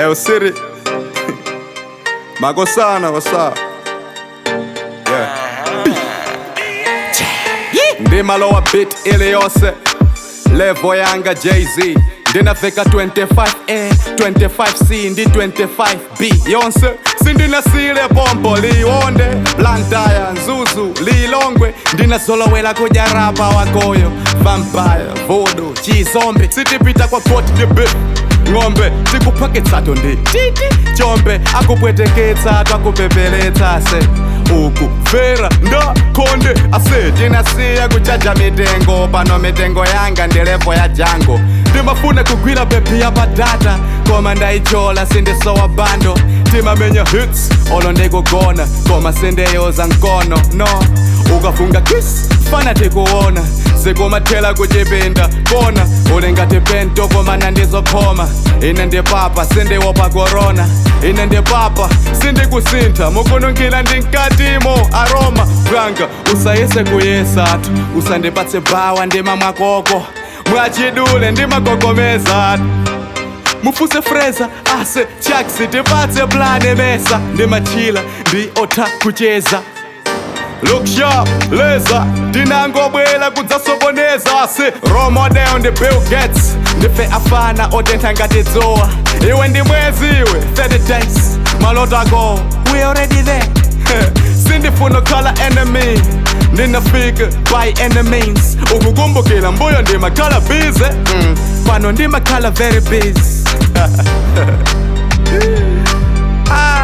El City. Makosana, what's up? Yeah. Ndimalowa beat iliyonse level yanga Jay-Z, ndinafika 25A, 25C ndi 25B yonse, sindinasile pompo liwonde, Blantyre, Mzuzu, Lilongwe. Ndinazolowela kudya rapa wakoyo, vampire, voodoo, chizombe. Sitipita kwa court ndi beef ng'ombe, tikuphaketsato ndi titi chombe, akupweteketsa twakupepeletsa se uku vera ndakhonde ase. Tinasiya kuchaja mitengo, pano mitengo yanga ndi level ya Django. Ndimafuna kugwira baby ya patata, koma ndayichola, sindisowa bando. Timamenya hits olo ndikugona, koma sindiyoza mkono no. Ukafunga kiss fana tikuona, sikumathela kuchipinda kona, uli ngati pento komana ndizokhoma. Ine ndipapa, sindiwopa korona. Ine ndipapa, sindikusintha, mukununkhila ndinkatimo aroma bwanga. Usayese kuyesatu, usandipatse bawa, ndima mwakoko mwachidule, ndimagokomeza. Mufuse freza ase chaksi, tipatse plane mesa, ndimachila ndi otha kucheza. Look sharp, leza, tinangobwela kudzasokoneza ase. Role model ndi Bill Gates, ndife afana otentha ngati dzuwa. Iwe ndi mwezi iwe, 30 days, maloto ako, we already there. Sindifuna kukhala enemy, ndinafika by any means. Ukukumbukila mbuyo ndimakhala busy, pano ndimakhala very busy. Ah.